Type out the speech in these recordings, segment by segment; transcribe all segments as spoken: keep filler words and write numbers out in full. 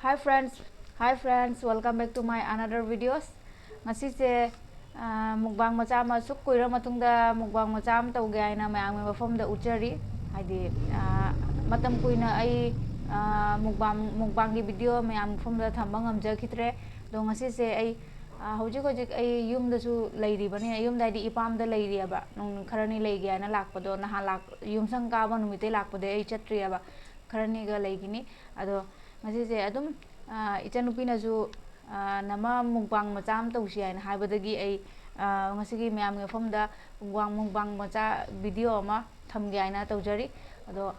Hi friends, hi friends, welcome back to my another videos. ꯉꯁꯤꯁꯦ mukbang ꯃꯆꯥ ꯑꯃ, ꯑꯁꯨꯛ ꯀꯨꯏꯔ ꯃꯇꯨꯡꯗ ꯃꯨꯛꯕꯥꯡ ꯃꯆꯥ ꯑꯃ ꯇꯧꯒꯦ ꯍꯥꯏꯅ ꯃꯌꯥꯝꯒꯤ ꯃꯐꯝꯗ ꯎꯠꯆꯔꯤ. ꯍꯥꯏꯗꯤ ꯃꯇꯝ ꯀꯨꯏꯅ ꯑꯩ ꯃꯨꯛꯕꯥꯡ ꯃꯨꯛꯕꯥꯡꯒꯤ ꯚꯤꯗꯤꯑꯣ ꯃꯌꯥꯝ ꯃꯐꯝꯗ ꯊꯝꯕ ꯉꯝꯖꯈꯤꯗ꯭ꯔꯦ. ꯑꯗꯣ ꯉꯁꯤꯁꯦ ꯑꯩ ꯍꯧꯖꯤꯛ ꯍꯧꯖꯤꯛ ꯑꯩ ꯌꯨꯝꯗꯁꯨ ꯂꯩꯔꯤꯕꯅꯤꯅ, ꯌꯨꯝꯗ ꯍꯥꯏꯗꯤ ꯏꯄꯥꯝꯗ ꯂꯩꯔꯤꯑꯕ. ꯅꯨꯡ ꯈꯔꯅꯤ ꯂꯩꯒꯦ ꯍꯥꯏꯅ ꯂꯥꯛꯄꯗꯣ, ꯅꯍꯥꯟ ꯂꯥꯛ ꯌꯨꯝꯁꯪ ꯀꯥꯕ ꯅꯨꯃꯤꯠꯇꯩ ꯂꯥꯛꯄꯗꯩ ꯑꯩ ꯆꯠꯇ꯭ꯔꯤꯑꯕ. ꯈꯔꯅꯤꯒ ꯂꯩꯈꯤꯅꯤ. ꯑꯗꯣ ꯉꯁꯤꯁꯦ ꯑꯗꯨꯝ ꯏꯆꯟꯅꯨꯄꯤꯅꯁꯨ ꯅꯃ ꯃꯨꯛꯕꯥꯡ ꯃꯆꯥ ꯑꯃ ꯇꯧꯁꯤ ꯍꯥꯏꯅ ꯍꯥꯏꯕꯗꯒꯤ ꯑꯩ ꯉꯁꯤꯒꯤ ꯃꯌꯥꯝꯒꯤ ꯃꯐꯝꯗ ꯃꯨꯛꯕꯥꯡ ꯃꯨꯛꯕꯥꯡ ꯃꯆꯥ ꯚꯤꯗꯤꯑꯣ ꯑꯃ ꯊꯝꯒꯦ ꯍꯥꯏꯅ ꯇꯧꯖꯔꯤ. ꯑꯗꯣ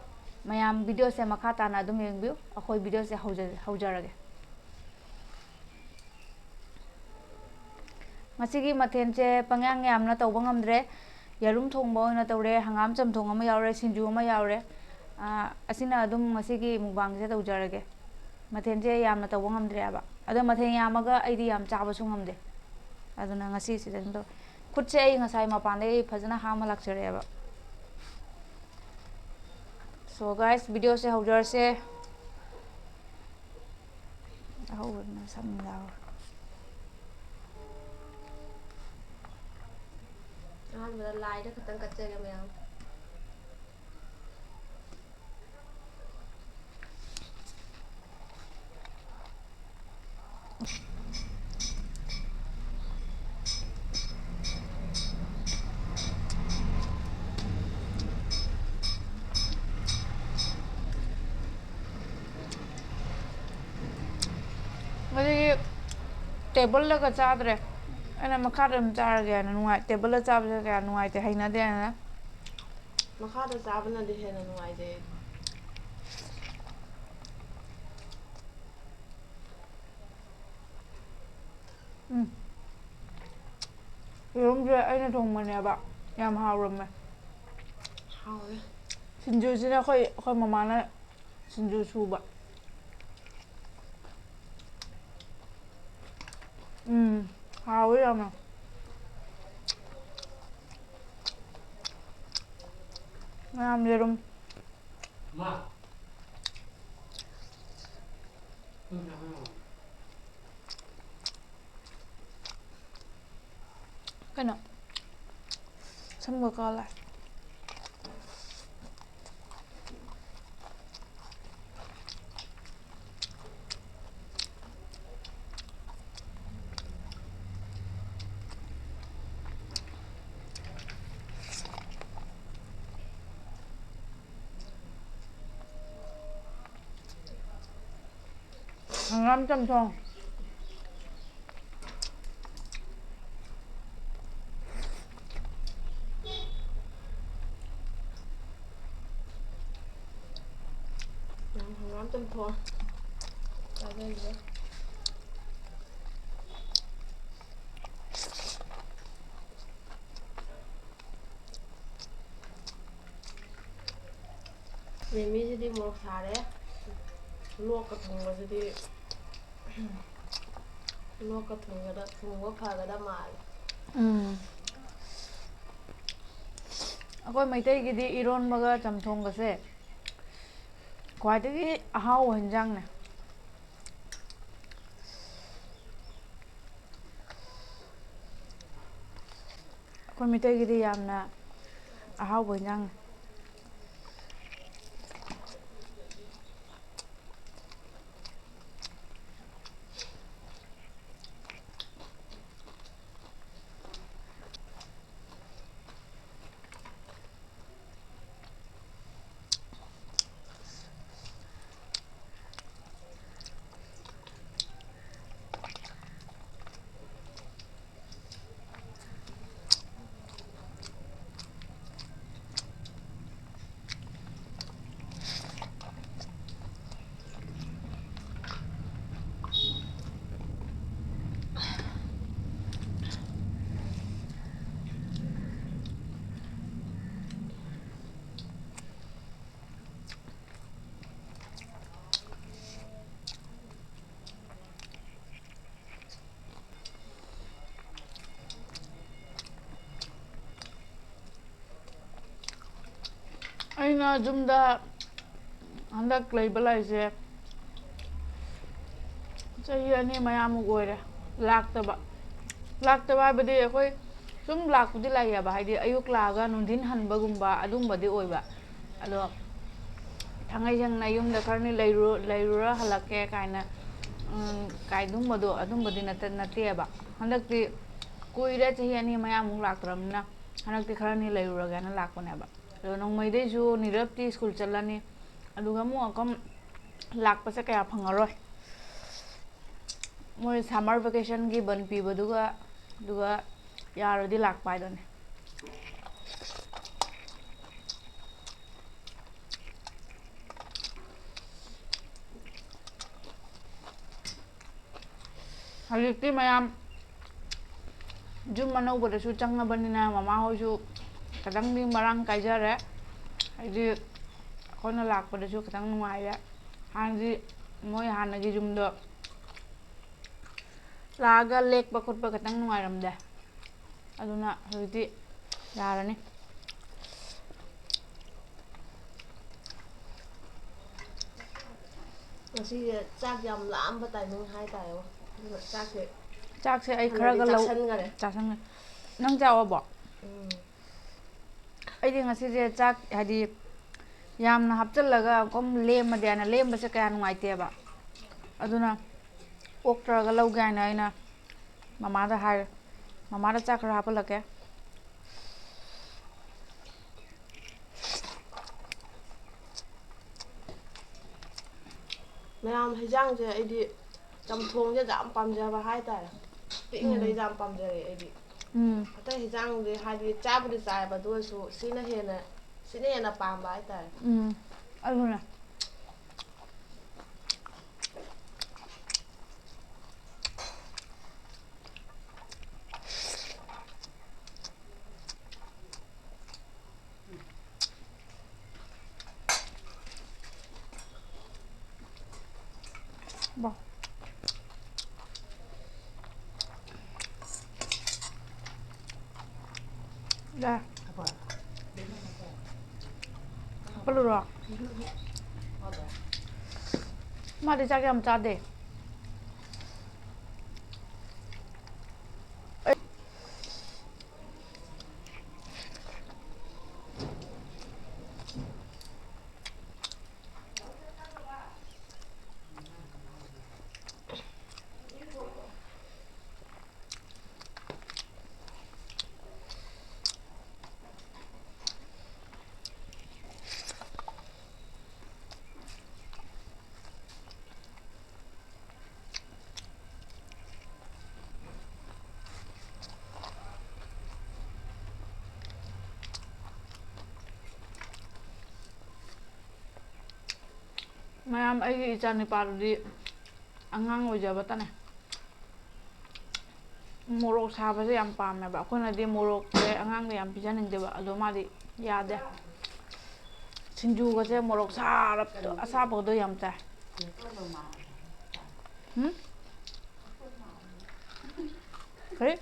ꯃꯌꯥꯝ ꯚꯤꯗꯤꯑꯣꯁꯦ ꯃꯈꯥ ꯇꯥꯅ ꯑꯗꯨꯝ ꯌꯦꯡꯕꯤꯌꯨ. ꯑꯩꯈꯣꯏ ꯚꯤꯗꯤꯑꯣꯁꯦ ꯍꯧꯖ ꯍꯧꯖꯔꯒꯦ. ꯉꯁꯤꯒꯤ ꯃꯊꯦꯜꯁꯦ ꯄꯪꯌꯥꯝ ꯌꯥꯝꯅ ꯇꯧꯕ ꯉꯝꯗ꯭ꯔꯦ. ꯌꯦꯔꯨꯝ ꯊꯣꯡꯕ ꯑꯣꯏꯅ ꯇꯧꯔꯦ, ꯍꯪꯒꯥꯝ ꯆꯝꯊꯣꯡ ꯑꯃ ꯌꯥꯎꯔꯦ, ꯁꯤꯡꯖꯨ ꯑꯃ ꯌꯥꯎꯔꯦ. ꯑꯁꯤꯅ ꯑꯗꯨꯝ ꯉꯁꯤꯒꯤ ꯃꯨꯛꯕꯥꯡꯁꯦ ꯇꯧꯖꯔꯒꯦ. ꯃꯊꯦꯜꯁꯦ ꯌꯥꯝꯅ ꯇꯧꯕ ꯉꯝꯗ꯭ꯔꯦꯕ. ꯑꯗꯣ ꯃꯊꯦꯜ ꯌꯥꯝꯃꯒ ꯑꯩꯗꯤ ꯌꯥꯝ ꯆꯥꯕꯁꯨ ꯉꯝꯗꯦ. ꯑꯗꯨꯅ ꯉꯁꯤꯁꯤꯗ ꯑꯗꯨꯝ ꯇꯧ-, ꯈꯨꯠꯁꯦ ꯑꯩ ꯉꯁꯥꯏ ꯃꯄꯥꯟꯗꯩ ꯐꯖꯅ ꯍꯥꯝꯃ ꯂꯥꯛꯆꯔꯛꯑꯦꯕ. So guys, ꯚꯤꯗꯤꯑꯣꯁꯦ ꯍꯧꯖꯔꯁꯦ. ꯑꯍꯧꯕꯗꯨꯅ ꯁꯝ ꯌꯥꯎꯔꯦ꯫ ꯑꯍꯥꯟꯕꯗ ꯂꯥꯏꯗ ꯈꯛꯇꯪ ꯀꯠꯆꯒꯦ ꯃꯌꯥꯝ꯫ ꯉꯁꯤꯗꯤ ꯇꯦꯕꯜꯗꯒ ꯆꯥꯗ꯭ꯔꯦ꯫ ꯑꯩꯅ ꯃꯈꯥꯗ ꯑꯗꯨꯝ ꯆꯥꯔꯒꯦꯅ ꯅꯨꯡꯉꯥꯏ-, ꯇꯦꯕꯜꯗ ꯆꯥꯕꯁꯦ ꯀꯌꯥ ꯅꯨꯡꯉꯥꯏꯇꯦ, ꯍꯩꯅꯗꯦꯅ꯫ ꯃꯈꯥꯗ ꯆꯥꯕꯅꯗꯤ ꯍꯦꯟꯅ ꯅꯨꯡꯉꯥꯏꯖꯩ꯫ ꯎꯝ꯫ ꯌꯦꯔꯨꯝꯁꯦ ꯑꯩꯅ ꯊꯣꯡꯕꯅꯦꯕ꯫ ꯌꯥꯝ ꯍꯥꯎꯔꯝꯃꯦ꯫ ꯍꯥꯎꯔꯦ꯫ ꯁꯤꯡꯖꯨꯁꯤꯅ ꯑꯩꯈꯣꯏ, ꯑꯩꯈꯣꯏ ꯃꯃꯥꯅ ꯁꯤꯡꯖꯨ ꯁꯨꯕ꯫ ꯎꯝ, ꯍꯥꯎꯋꯦ ꯌꯥꯝꯅ꯫ ꯃꯌꯥꯝ ꯌꯦꯔꯨꯝ꯫ ꯃꯥ꯫ ꯀꯩꯅꯣ? ꯁꯝꯒ ꯀꯛꯂꯦ꯫ ꯍꯪꯒꯥꯝ ꯆꯝꯊꯣꯡ꯫ ꯎꯝ, ꯍꯪꯒꯥꯝ ꯆꯝꯊꯣꯡ ꯆꯥꯖꯔꯤꯕ꯫ ꯃꯤꯃꯤꯁꯤꯗꯤ ꯃꯣꯔꯣꯛ ꯁꯥꯔꯦ꯫ ꯂꯣꯛꯀ ꯊꯨꯡꯕꯁꯤꯗꯤ, ꯂꯣꯛꯀ ꯊꯨꯡꯒꯗ-, ꯊꯨꯡꯕ ꯐꯒꯗ ꯃꯥꯜꯂꯦ꯫ ꯎꯝ꯫ ꯑꯩꯈꯣꯏ ꯃꯩꯇꯩꯒꯤꯗꯤ ꯏꯔꯣꯟꯕꯒ ꯆꯝꯊꯣꯡꯒꯁꯦ ꯈ꯭ꯋꯥꯏꯗꯒꯤ ꯑꯍꯥꯎꯕ ꯍꯦꯟꯖꯥꯡꯅꯦ꯫ ꯑꯩꯈꯣꯏ ꯃꯩꯇꯩꯒꯤꯗꯤ ꯌꯥꯝꯅ ꯑꯍꯥꯎꯕ ꯍꯦꯟꯖꯥꯡꯅꯦ꯫ ꯑꯩꯅ ꯌꯨꯝꯗ ꯍꯟꯗꯛ ꯂꯩꯕ ꯂꯥꯛꯏꯁꯦ, ꯆꯍꯤ ꯑꯅꯤ ꯃꯌꯥꯃꯨꯛ ꯑꯣꯏꯔꯦ ꯂꯥꯛꯇꯕ꯫ ꯂꯥꯛꯇꯕ ꯍꯥꯏꯕꯗꯤ ꯑꯩꯈꯣꯏ ꯁꯨꯝ ꯂꯥꯛꯄꯨꯗꯤ ꯂꯥꯛꯑꯦꯕ, ꯍꯥꯏꯗꯤ ꯑꯌꯨꯛ ꯂꯥꯛꯑꯒ ꯅꯨꯡꯊꯤꯟ ꯍꯟꯕꯒꯨꯝꯕ ꯑꯗꯨꯝꯕꯗꯤ ꯑꯣꯏꯕ꯫ ꯑꯗꯣ ꯊꯥꯡꯉꯩ ꯁꯦꯡꯅ ꯌꯨꯝꯗ ꯈꯔꯅꯤ ꯂꯩꯔꯨ-, ꯂꯩꯔꯨꯔ ꯍꯜꯂꯛꯀꯦ ꯀꯥꯏꯅ, ꯎꯝ, ꯀꯥꯏꯗꯨꯝꯕꯗꯣ, ꯑꯗꯨꯝꯕꯗꯤ ꯅꯠꯇ-, ꯅꯠꯇꯦꯕ꯫ ꯍꯟꯗꯛꯇꯤ ꯀꯨꯏꯔꯦ, ꯆꯍꯤ ꯑꯅꯤ ꯃꯌꯥꯃꯨꯛ ꯂꯥꯛꯇ꯭ꯔꯕꯅꯤꯅ ꯍꯟꯗꯛꯇꯤ ꯈꯔꯅꯤ ꯂꯩꯔꯨꯔꯒꯦꯅ ꯂꯥꯛꯄꯅꯦꯕ꯫ ꯑꯗꯣ ꯅꯣꯡꯃꯩꯗꯩꯁꯨ ꯅꯤꯔꯞꯇꯤ ꯁ꯭ꯀꯨꯜ ꯆꯠꯂꯅꯤ, ꯑꯗꯨꯒ ꯑꯃꯨꯛ ꯑꯀꯝ ꯂꯥꯛꯄꯁꯦ ꯀꯌꯥ ꯐꯪꯉꯔꯣꯏ꯫ ꯃꯣꯏ ꯁꯝꯃꯔ ꯚꯦꯀꯦꯁꯟꯒꯤ ꯕꯟ ꯄꯤꯕꯗꯨꯒ, ꯑꯗꯨꯒ ꯌꯥꯔꯗꯤ ꯂꯥꯛꯄ ꯍꯥꯏꯗꯨꯅꯤ꯫ ꯍꯧꯖꯤꯛꯇꯤ ꯃꯌꯥꯝ ꯌꯨꯝ ꯑꯅꯧꯕꯗꯁꯨ ꯆꯪꯉꯕꯅꯤꯅ ꯃꯃꯥ ꯍꯣꯏꯁꯨ ꯈꯤꯇꯪꯗꯤ ꯃꯔꯥꯡ ꯀꯥꯏꯖꯔꯦ꯫ ꯍꯥꯏꯗꯤ ꯑꯩꯈꯣꯏꯅ ꯂꯥꯛꯄꯗꯁꯨ ꯈꯤꯇꯪ ꯅꯨꯡꯉꯥꯏꯔꯦ꯫ ꯍꯥꯟꯅꯗꯤ ꯃꯣꯏ ꯍꯥꯟꯅꯒꯤ ꯌꯨꯝꯗꯣ ꯂꯥꯛꯑꯒ ꯂꯦꯛꯄ ꯈꯣꯠꯄ ꯈꯤꯇꯪ ꯅꯨꯡꯉꯥꯏꯔꯝꯗꯦ꯫ ꯑꯗꯨꯅ ꯍꯧꯖꯤꯛꯇꯤ ꯌꯥꯔꯅꯤ꯫ ꯉꯁꯤꯁꯦ ꯆꯥꯛ ꯌꯥꯝ ꯂꯥꯝꯕ ꯇꯥꯏꯃꯤꯡ ꯍꯥꯏꯇꯥꯔꯦꯀꯣ꯫ ꯑꯗꯨꯅ ꯆꯥꯛꯁꯦ ꯆꯥꯛꯁꯦ ꯑꯩ ꯍꯥꯟꯅꯗꯤ ꯈꯔꯒ ꯂꯧ-, ꯆꯥꯁꯟꯈꯔꯦ꯫ ꯆꯥꯁꯟꯈ꯭ꯔꯦ꯫ ꯅꯪ ꯆꯥꯛ ꯑꯣꯛꯑꯕꯣ? ꯎꯝ꯫ ꯑꯩꯗꯤ ꯉꯁꯤꯁꯦ ꯆꯥꯛ, ꯍꯥꯏꯗꯤ, ꯌꯥꯝꯅ ꯍꯥꯞꯆꯤꯜꯂꯒ ꯑꯗꯨꯝ ꯂꯦꯝꯃꯗꯤ ꯍꯥꯏꯅ ꯂꯦꯝꯕꯁꯦ ꯀꯌꯥ ꯅꯨꯡꯉꯥꯏꯇꯦꯕ꯫ ꯑꯗꯨꯅ ꯑꯣꯛꯇ꯭ꯔꯒ ꯂꯧꯒꯦ ꯍꯥꯏꯅ ꯑꯩꯅ ꯃꯃꯥꯗ ꯍꯥꯏꯔꯦ꯫ ꯃꯃꯥꯗ ꯆꯥꯛ ꯈꯔ ꯍꯥꯞꯍꯜꯂꯛꯀꯦ꯫ ꯃꯌꯥꯝ ꯍꯤꯟꯖꯥꯡꯁꯦ ꯑꯩꯗꯤ ꯆꯝꯊꯣꯡꯁꯦ ꯌꯥꯝ ꯄꯥꯝꯖꯕ ꯍꯥꯏꯇꯥꯔꯦ꯫ ꯄꯤꯛꯏꯉꯩꯗꯩ ꯎꯝ꯫ ꯌꯥꯝ ꯄꯥꯝꯖꯔꯛꯑꯦ ꯑꯩꯗꯤ꯫ ꯎꯝ꯫ ꯑꯇꯩ ꯍꯤꯟꯖꯥꯡꯗꯤ ꯍꯥꯏꯗꯤ ꯆꯥꯕꯨꯗꯤ ꯆꯥꯏꯌꯦꯕ, ꯑꯗꯨ ꯑꯣꯏꯔꯁꯨ ꯁꯤꯅ ꯍꯦꯟꯅ, ꯁꯤꯅ ꯍꯦꯟꯅ ꯄꯥꯝꯕ ꯍꯥꯏꯇꯥꯔꯦ꯫ ꯎꯝ꯫ ꯑꯗꯨꯅꯦ꯫ ꯕꯥ꯫ ꯌꯥ꯫ ꯍꯥꯞꯄꯜꯂꯨꯔꯣ? ꯃꯥꯗꯤ ꯆꯥꯛ ꯌꯥꯝ ꯆꯥꯗꯦ꯫ ꯃꯌꯥꯝ, ꯑꯩꯒꯤ ꯏꯆꯥ ꯅꯨꯄꯥꯗꯨꯗꯤ ꯑꯉꯥꯡ ꯑꯣꯏꯖꯕꯇꯅꯦ, ꯃꯣꯔꯣꯛ ꯁꯥꯕꯁꯦ ꯌꯥꯝ ꯄꯥꯝꯃꯦꯕ꯫ ꯑꯩꯈꯣꯏꯅꯗꯤ ꯃꯣꯔꯣꯛꯁꯦ ꯑꯉꯥꯡꯗ ꯌꯥꯝ ꯄꯤꯖꯅꯤꯡꯗꯦꯕ, ꯑꯗꯣ ꯃꯥꯗꯤ ꯌꯥꯗꯦ꯫ ꯁꯤꯡꯖꯨꯒꯁꯦ ꯃꯣꯔꯣꯛ ꯁꯥꯔꯞ-, ꯑꯁꯥꯕꯗꯣ ꯌꯥꯝ ꯆꯥꯏ꯫ ꯎꯝ? ꯀꯔꯤ?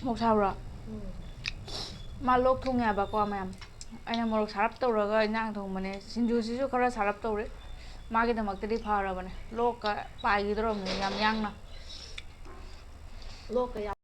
ꯃꯣꯔꯣꯛ ꯁꯥꯕ꯭ꯔꯣ? ꯎꯝ꯫ ꯃꯥ ꯂꯣꯛ ꯊꯨꯡꯉꯦ ꯍꯥꯏꯕꯀꯣ, ꯃꯌꯥꯝ꯫ ꯑꯩꯅ ꯃꯣꯔꯣꯛ ꯁꯥꯔꯞ ꯇꯧꯔꯒ ꯏꯟꯖꯥꯡ ꯊꯣꯡꯕꯅꯦ꯫ ꯁꯤꯡꯖꯨꯁꯤꯁꯨ ꯈꯔ ꯁꯥꯔꯞ ꯇꯧꯔꯦ꯫ ꯃꯥꯒꯤꯗꯃꯛꯇꯗꯤ ꯐꯔꯕꯅꯦ꯫ ꯂꯣꯛꯀ ꯄꯥꯏꯈꯤꯗꯧꯔꯕꯅꯦ ꯌꯥꯝ ꯌꯥꯡꯅ꯫ ꯂꯣꯛꯀ ꯌꯥꯝ